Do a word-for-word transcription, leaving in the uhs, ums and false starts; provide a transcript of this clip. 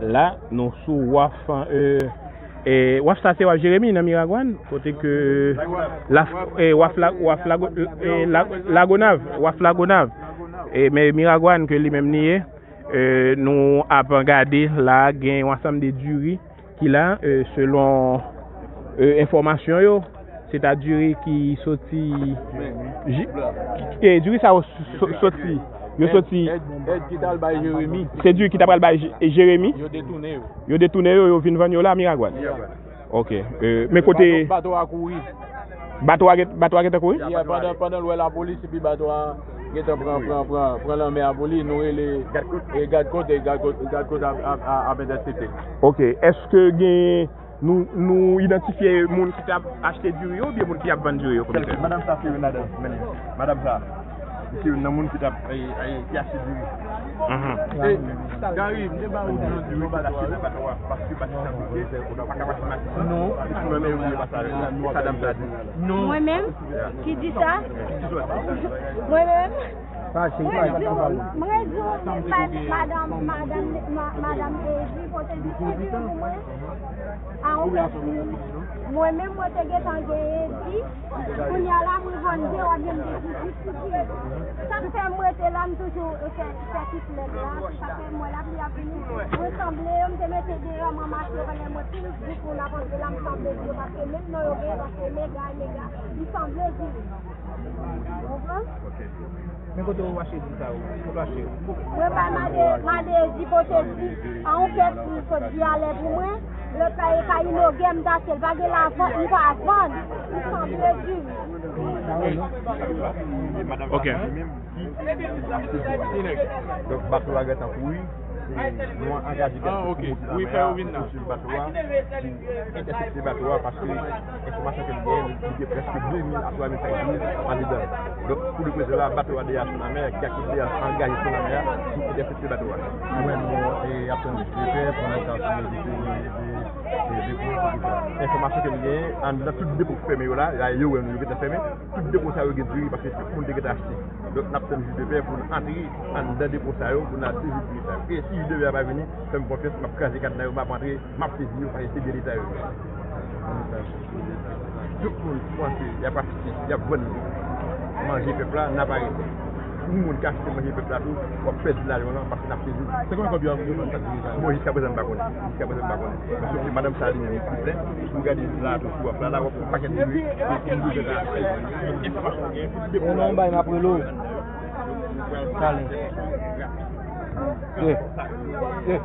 La, nou sou waf, e, e, waf sa se waf Jeremi nan Miragwàn, kote ke la, e, waf la, waf Lago-, e, La-, Lagonav, waf Lagonav. E, men Miragwàn ke li menm li ye, e, nou ap gade la, gen yon ansanm de diri ki la, e, selon, e, enfòmasyon yo, se ta diri ki soti, ji-, e, diri sa yo so-, soti, yo soti, Èd, Èd ki t al bay Jeremi. Se diri ki ta pral bay Je-, Jeremi. Yo detounen yo. Yo detounen yo, yo vin vann yo la, Miragwàn. Miragwàn. Ok. E, men kote bato, bato a kouri. Bato a gen, bato a gentan kouri? Yeah, pandan, pandan l wè lapolis, epi bato a gentan pran, pran, pran, pran lanmè a pou li, nou rele, e, gadkòt, e gadkòt, gadkòt ap, ap, ap, ap entèsepte. Ok. Èske gen, nou, nou idantifye moun ki t ap achte diri yo oubyen moun ki ap vann diri yo, komisè? Madanm sa se youn ladan, men madanm sa. Misye youn nan moun ki t ap, e, e, ki achte diri. Mhm. E, Gary, m te ba ou nan diri. Non. Mwen menm? Ki di sa? Mwen menm? Mwen di, mwen di, madanm, madanm, ma-, madanm Ezi pote di pou mwen. A yon pèsonn. Mwen menm, mwen te gentan genyen di. Kounye a la, mwen vann de, w ap vin di di di. Sa k fè mwen rete la, m toujou fè, fè ti flèm la. Sa k fè mwen la, pli ap vini. Mwen sanble yo, m te mete deyò, mwen mache, pandan mwen plis di pou n ap antre la, m sanble di yo, paske menm non yo genyen, paske mega, mega, m sanble di. Ou konprann? Men kote w achte di sa yo? Kote w achte yo? Mwen bay mande, mande di pote di. A yon kèk li sot di alè pou mwen. Lòt la e pa inogè m t achte l. Pa gen lavan, m pa vann. M sanble di. Ok. Donk, bato a gentan kouri. E nou angaje gad kote pou monte lanmè a, pou swiv bato a, pou entèsepte bato a, paske enfòmasyon ke n genyen, li gen prèske de mil a twa mil senk mil andedan. Donk, pou leprezan la, bato a deja sou lanmè a, gad kote deja angaje sou lanmè a, pou entèsepte bato a. Mwen, nou, e, ap tann jis de pè, pou nou ka sou de, de, de, de, de, enfòmasyon ke n genyen, anndan tout depo ki fèmen yo la, la, yo wè nou, yo gentan fèmen, tout depo sa yo gen diri, paske tout moun te gentan achte. Donk, n ap tann jij de pè pou n antre anndan depo sa yo, pou n al sezi diri sa yo. E si jij de pè a pa vini, fè m konfyans, m ap kraze kadna yo, m ap antre, m ap sezi yo, paske se byen leta yo ye. Tout moun panse y ap achte, y ap vann manje pèp la, n ap arete. Yon moun ki achte manje pèp la tou, w ap pèdi lajan w lan, paske n ap sezi w. Se konbyen kòb yo ap vann sa diri sa yo? Bon, jiska prezan, m pa konnen. Jiska prezan, m pa konnen. Men sòf ke madanm sa li menm, li plen. Si w gade la tou, sou waf la, la, w ap wè yon pakèt diri. Enfòmasyon gen. Ou nan yon bay, m ap rele w. Talè. Yeah. Yeah.